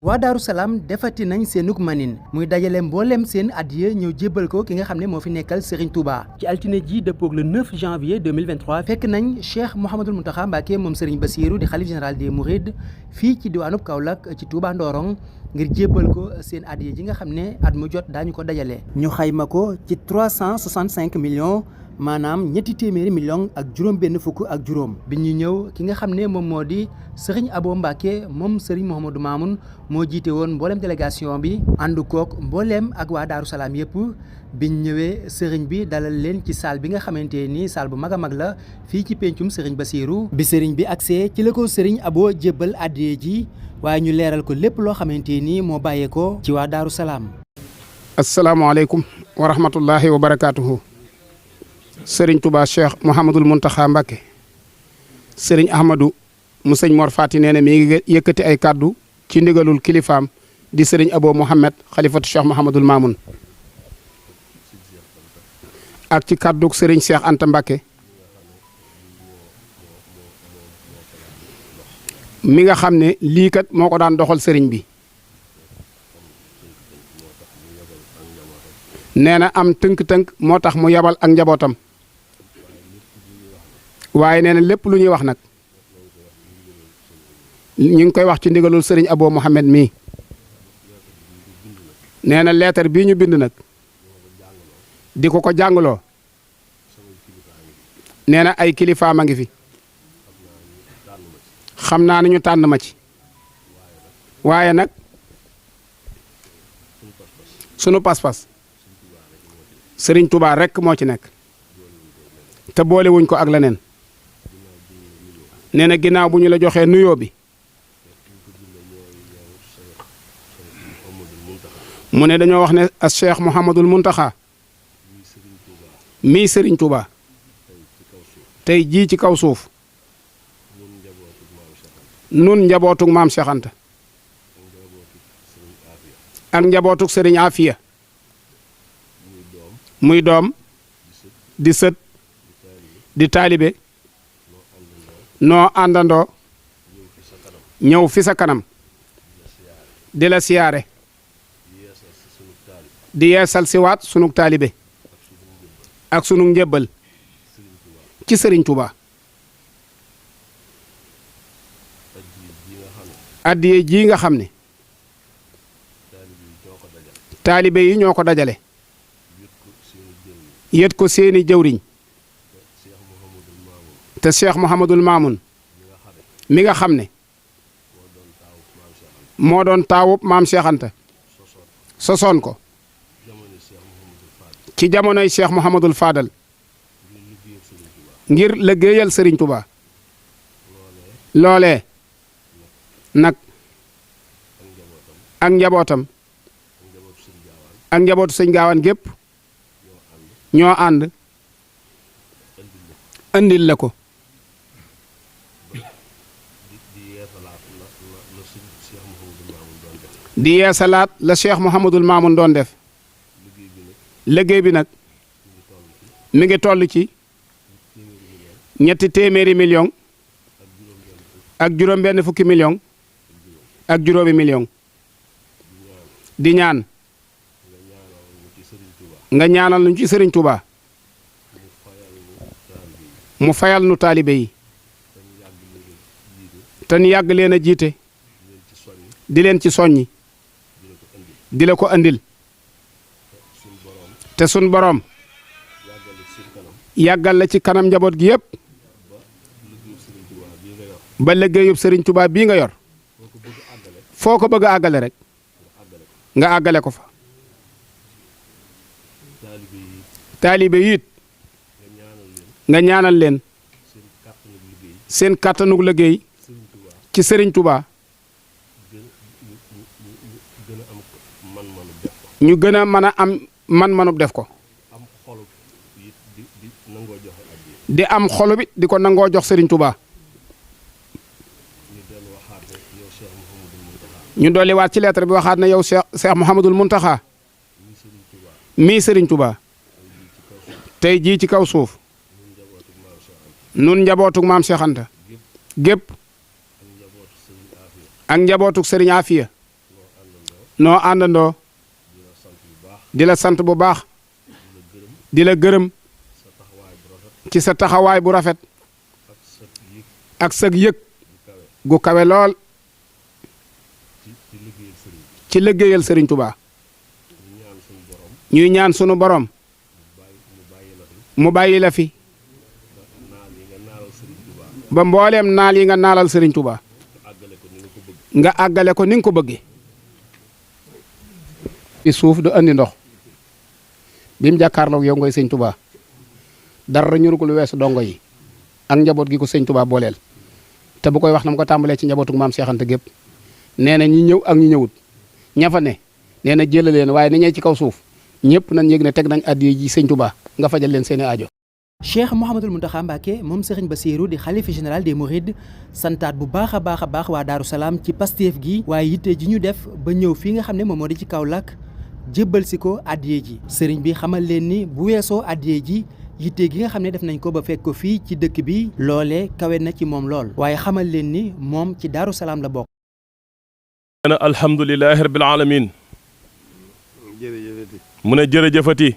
waa Daaru Salaam defati nañ seenug manin muy dajale mboolem seen addiya ñëw jébbal ko ki nga xam ne moo fi nekkal Serigne Touba ci altine ji dëppoog le 9 janvier 2023 fekk nañ Cheikh Mouhamadoul Mountakha Mbacké moom Serigne Bassirou di xalif général des Mourides fii ci diwaanub Kaolack ci Touba Ndorong ngir jébbal ko seen addiya ji nga xam ne at mu jot daañu ko dajale ñu xayma ko ci 365 millions maanaam ñetti téeméeri millions ak juróom-benn fukk ak juróom bi ñu ñëw ki nga xam ne moom moo di Serigne Abo Mbacké moom Serigne Mouhamadou Mamoun moo jiite woon mbooleem délégation bi ànd kook mbooleem ak waa Daaru Salaam yëpp biñ ñëwee Serigne bi dalal leen ci salle bi nga xamante ni salle bu mag a mag la fii ci pencum Serigne Bassirou bi Serigne bi agsee ci la ko Serigne Abo jébbal addiya ji waaye ñu leeral ko lépp loo xamante ni moo bàyyeekoo ci waa Daaru Salaam. asalaamaaleykum wa rahmatullahi wa barakaatuhu. Serigne Touba Cheikh Mouhamadoul Mountakha Mbacké Serigne Ahmadou mu sëñ Mor Fati nee na mi ngi yëkkati ay kàddu ci ndigalul kilifaam di Serigne Abo Mouhamed xalifatu Cheikh Mouhamadoul Mamoun ak ci kàddug Serigne Cheikh Anta Mbacké mi nga xam ne lii kat moo ko daan doxal Serigne bi nee na am tënk-tënk moo tax mu yabal ak njabootam waaye nee na lépp lu ñuy wax nag ñu ngi koy wax ci ndigalul Serigne Abo Mouhamed mii nee na leetar bii ñu bind nag di ko jàngaloo nee na ay kilifaam a ngi fi xam naa ne ñu tànn ma ci waaye nag sunu pas-pas Serigne Touba rekk moo ci nekk te boole wuñ ko ak leneen nee na ginnaaw bu ñu la joxee nuyoo bi mu ne dañoo wax ne as Cheikh Mouhamadoul Mountakha mii Serigne Touba tey jii ci kaw suuf nun njabootug maam Cheikh Anta ak njabootug Serigne Afia muy doom di sët di taalibe noo àndandoo ñëw fi sa kanam di la siyaare di yeesal si waat sunug taalibe ak sunug njébbal ci Serigne Touba addiye ji nga xam ne taalibe yi ñoo ko dajale yët ko seeni jëwriñ te Cheikh Mouhamadoul Mamoun mi nga xam ne moo doon taawub maam Cheikh Anta sosoon ko ci jamonoy Cheikh Mouhamadoul Fadal ngir liggéeyal Serigne Touba loolee nag ak njabootam ak njabootu sëñ Gaawaan gépp ñoo ànd andil la ko di yeesalaat la Cheikh Mouhamadoul Mamoun doon def liggéey bi nag mi ngi toll ci ñetti téeméeri million ak juróom-benn fukki million ak juróomi million di ñaan nga ñaanal nu ci Serigne Touba mu fayal nu taalibe yi te ñu yàgg leen a jiite di leen ci soññi di la ko andil te sun boroom yàggal la ci kanam njaboot gi yëpp ba liggéeyub Serigne Touba bii nga yor foo ko bëgg a àggale rek nga àggale ko fa taalibe yi it nga ñaanal leen seen kàttanug liggéey ci Serigne Touba ñu gën a mën a am man-manub def ko di am xolu bi di ko nangoo jox Serigne Touba ñu dolli waat ci lettre bi waxaat na yow Cheikh Mouhamadoul Mountakha mii Serigne Touba tey jii ci kaw suuf nun njabootug maam Cheikh Anta gépp ak njabootug Serigne Afia noo àndandoo di la sant bu baax di la gërëm ci sa taxawaay bu rafet ak sag yëg gu kawe lool ci liggéeyal Sëriñ Tuubaa ñuy ñaan sunu borom mu bàyyi la fi ba mbooleem naal yi nga naalal Sëriñ Tuubaa nga àggale ko ni nga ko bëggee. ci suuf du andi ndox bi mu jàkkaarloog yow ngoy Sëñ Tuubaa dara ñuru ko lu weesu dongo yi ak njaboot gi ko Sëñ Tuubaa booleel te bu koy wax na mu ko tàmbalee ci njabootu maam Cheikh Anta gépp nee na ñi ñëw ak ñi ñëwut ña fa ne nee na jëla leen waaye ni ñee ci kaw suuf ñëpp nañ yëg ne teg nañ addiya ji Sëñ Tuubaa nga fajal leen seeni aajo. Cheikh Mouhamadul Mountakha Mbacké moom Serigne Bassirou di xalifa général des Mourides santaat bu baax a baax waa Daaru Salaam ci Pastef gi waaye yitte ji ñu def ba ñëw fii nga xam ne moom moo di ci Kaolack jébbal si ko addiya ji Serigne bi xamal leen ni bu weesoo addiya ji yitte gi nga xam ne def nañ ko ba fekk ko fii ci dëkk bi loolee kawe na ci moom lool waaye xamal leen ni moom ci Daaru Salaam la bokk. alhamdulilahi rabbil alamin mu ne jërëjëfati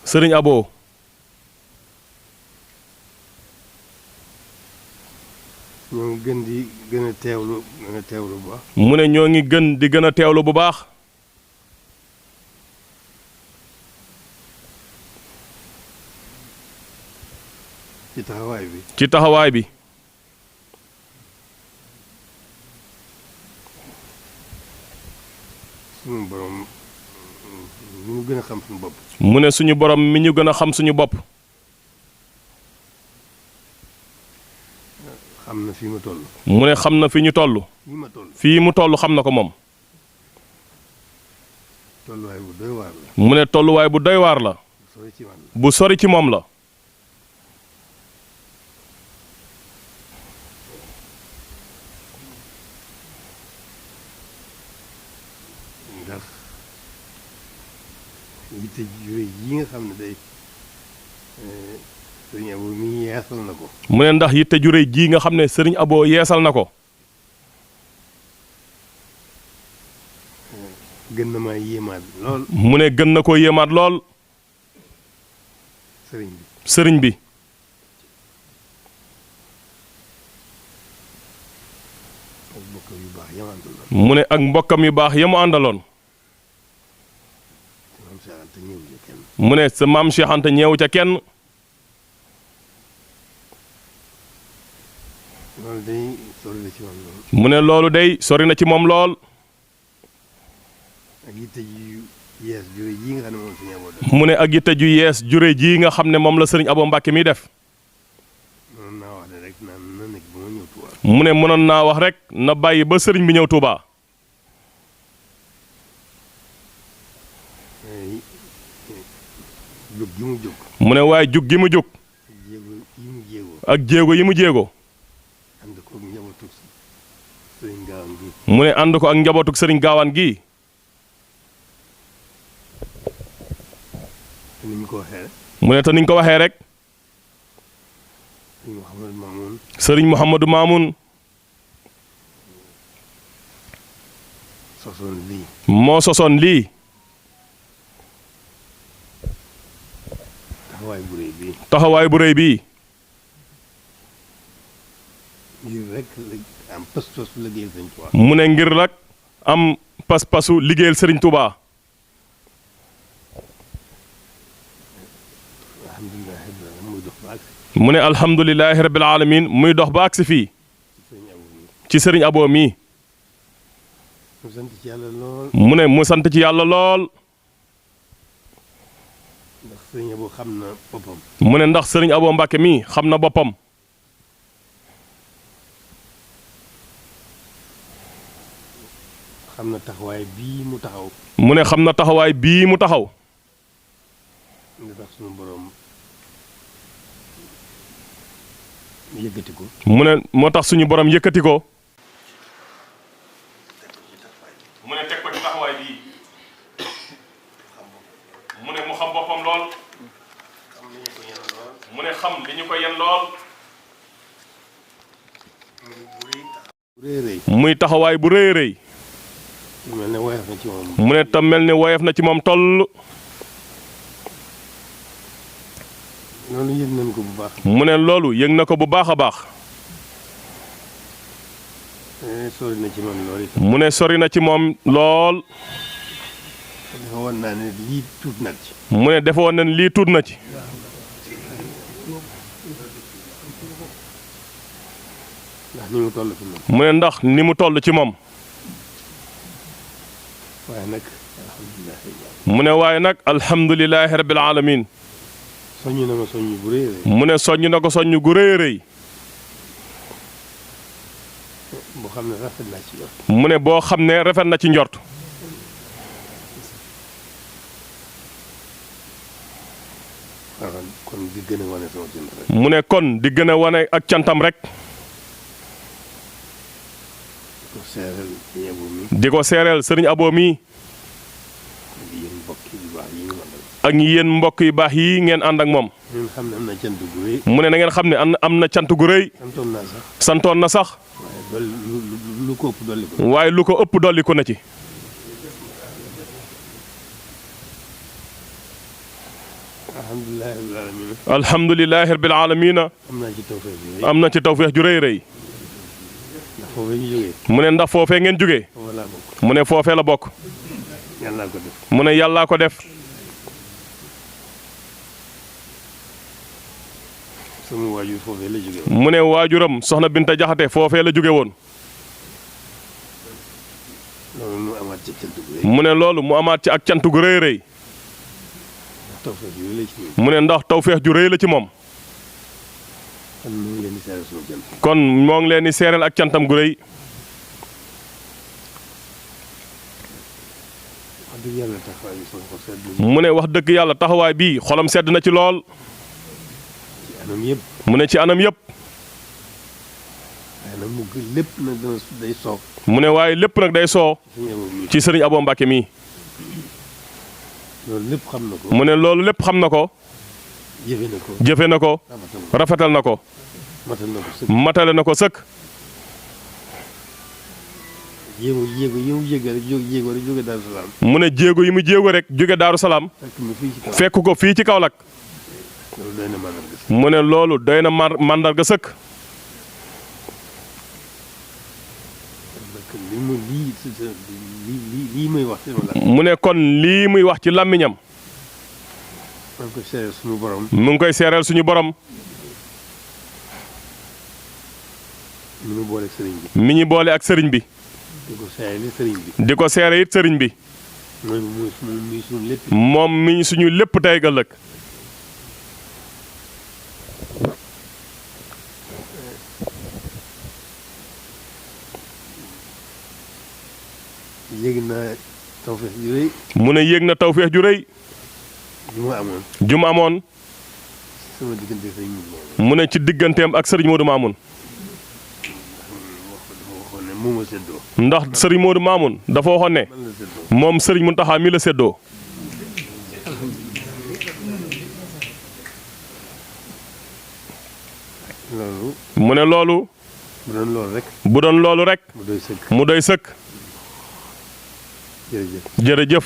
Sëriñ Abo ñoo ngi gën di gën a teewlu bu baax. mu ne ñoo ngi gën di gën a teewlu bu baax. ci taxawaay bi. ci taxawaay bi. suñu borom mi ñu gën a xam suñu bopp. mu ne suñu borom mi ñu gën a xam suñu bopp. xam na fii mu toll. mu ne xam na fi ñu toll. fii mu toll xam na ko moom. tolluwaay bu doy waar la. mu ne tolluwaay bu doy waar la. bu sori ci moom la. ndax yitte ju rëy ji nga xam ne day sëriñ Abo mi yeesal na ko. mu ne ndax yitte ju rëy ji nga xam ne sëriñ Abo yeesal na ko. gën na maa yéemaat lool. mu ne gën na koo yéemaat lool. sëriñ bi. sëriñ bi. ak mbokkam yu baax yam àndaloon. mu ne ak mbokkam yu baax yamu àndaloon. mu ne sa maam Cheikh Anta ñeewu ca kenn. loolu day sori na ci moom lool. mu ne loolu day sori na ci moom lool. ak yitte ju yees jure ji nga xam ne moom Sëriñ Abo def. mu ne ak yitte ju yees jure ji nga xam ne moom la Sëriñ Abo Mbàkke mi def. mënoon naa wax ne rek na nekk ba ma ñëw Touba. mu ne mënoon naa wax rek na bàyyi ba sëriñ bi ñëw Touba. jóg gi mu jóg. mu ne waaye jóg gi mu jóg. ak jéego yi mu jéego. ànd ko ak njabootu sëriñ gaawaan gi. mu ne ànd ko ak njabootu sëriñ gaawaan gi. te ni ñu ko waxee rek. mu ne te ni ñu ko waxee rek. sëriñ Mouhamadou Mamoun. sëriñ Mouhamadou Mamoun. sosoon lii. moo sosoon lii. taxawaay bu rëy bii. taxawaay bu rëy bii. ngir rek am pas-pasu liggéeyal Sëriñ Tuubaa. mu ne ngir rek am pas-pasu liggéeyal Sëriñ Tuubaa. mu ne alhamdulilahi rabbil alamin muy dox ba agsi fii. ci Sëriñ Abo mii. mu sant ci yàlla lool. mu ne mu sant ci yàlla lool. ndax Sëriñ Abo xam na boppam. mu ne ndax Sëriñ Abo Mbàkke mii xam na boppam. xam na taxawaay bii mu taxaw. mu ne xam na taxawaay bii mu taxaw. nga tax suñu borom yëkkati ko. mu ne moo tax suñu borom yëkkati ko. mu ne teg ko ci taxawaay bii. mu ne mu xam boppam lool. mu ne xam li ñu ko yen lool. muy taxawaay bu rëy rëy. mel ne woyof na ci moom. mu ne tam mel ne woyof na ci moom toll. loolu yëg nañ ko bu baax. mu ne loolu yëg na ko bu baax a baax. sori na ci man lool itam. mu ne sori na ci moom lool. dafa woon naa ne lii tuut na ci. mu ne defe woon na lii tuut na ci. ndax ni mu toll fi moom. mu ne ndax ni mu toll ci moom. waaye nag alhamdulilah. mu ne waaye nag alhamdulilahi rabbil alamin. soññ na ma soññ bu rëy a rëy. mu ne soññ na ko soññ gu rëy a rëy. boo xam ne rafet naa ci njort. mu ne boo xam ne rafet na ci njort. kon di gën a wane sama cant rek. mu ne kon di gën a wane ak cantam rek. di ko seereel sëriñ Abo mi. di ko seereel sëriñ Abo mi. ak yéen mbokk yu baax yi ñu àndal. ak yéen mbokk yu baax yi ngeen ànd ak moom. ngeen xam ne am na cant gu rëy. mu ne na ngeen xam ne am na cant gu rëy. santoon naa sax. santoon na sax. waaye dolli lu ko ëpp dolli ko. waaye lu ko ëpp dolli ko na ci. alhamdulilah rabbil alamin. alhamdulilahi rabbil alamin. am naa ci tawfeex ju rëy. am na ci tawfeex ju rëy rëy. ndax foofee ñu jógee. mu ne ndax foofee ngeen jógee. foofa laa bokk. mu ne foofee la bokk. yàllaa ko def. mu ne yàllaa ko def. sama waajur foofee la jógee woon. mu ne waajuram soxna Binta Jaxate foofee la jóge woon. loolu mu amaat ci cant gu rëy. mu ne loolu mu amaat ci ak cant gu rëy rëy. ndax tawfeex ju rëy la ci ñun. mu ne ndax tawfeex ju rëy la ci moom. kon ñu ngi leen di seeral suñu cant. kon moo ngi leen di seereel ak cantam gu rëy. wax dëgg yàlla taxawaay bi sama xol sedd na. mu ne wax dëgg yàlla taxawaay bii xolam sedd na ci lool. ci anam yëpp. mu ne ci anam yëpp. waaye nag mu lépp nag dana day soog. mu ne waaye lépp nag day soo suñu Abo mi. ci sëriñ Abo Mbàkke mii. loolu lépp xam na ko. mu ne loolu lépp xam na ko. jëfe na ko. jëfe na ko. rafetal na rafetal na ko. matal na ko sëkk. matale na ko sëkk. jéego yi mu jéego rek jóge Daaru Salaam. mu ne jéego yi mu jéego rek jóge Daaru Salaam. fekk mi fii ci kaw. fekk ko fii ci Kaolack. loolu doy na màndarga si. mu ne loolu doy na màndarga sëkk. li mu lii muy wax ci wala. mu ne kon lii muy wax ci làmmiñam. maa ngi koy seeral suñu borom. mu ngi koy seereel suñu borom. ni mu boole sëriñ bi. mi ñu boole ak sëriñ bi. di ko seerali sëriñ bi. di ko seere it sëriñ bi. muy suñu lépp. moom mi suñu lépp tey ëllëg. yéeg naa tawfeex ju rëy. mu ne yéeg na tawfeex ju rëy. ju ma amoon. ju mu amoon. sama diggante sëriñ bi. mu ne ci digganteem ak sëriñ Modou Mamoun. dafa waxoon ne moom a séddoo. ndax sëriñ Modou Mamoun dafa waxoon ne man la séddoo. moom sëriñ Muntaxa mi la séddoo. loolu. mu ne loolu. bu doon loolu rek. bu doon loolu rek. mu doy sëkk. mu doy sëkk. jërëjëf. jërëjëf.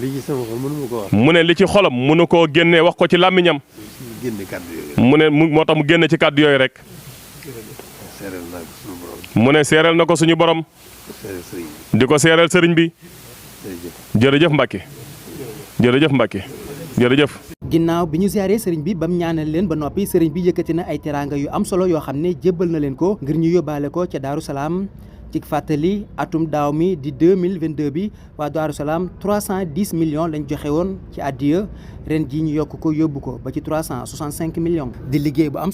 li ci sama xol mënu ma ko wax. mu ne li ci xolam mënu koo génnee wax ko ci làmmiñam. génne kàddu yooyu. mu ne moo tax mu génne ci kàddu yooyu rek. seeral naa ko suñu borom. mu ne seereel na ko suñu borom. seeral sëriñ bi. di ko seereel sëriñ bi. jërëjëf. jërëjëf Mbàkke. jërëjëf Mbàkke. jërëjëf. ginnaaw bi ñu ziaree sëriñ bi bam ñaanal leen ba noppi sëriñ bi yëkkati na ay teraanga yu am solo yoo xam ne jébbal na leen ko ngir ñu yóbbaale ko ca Daaru Salaam. ci fàttali atum daaw mi di 2022 bi waa Daaru Salaam 310 millions lañ joxe woon ci àddiya ren jii ñu yokk ko yóbbu ko ba ci 365 millions. di liggéey bu am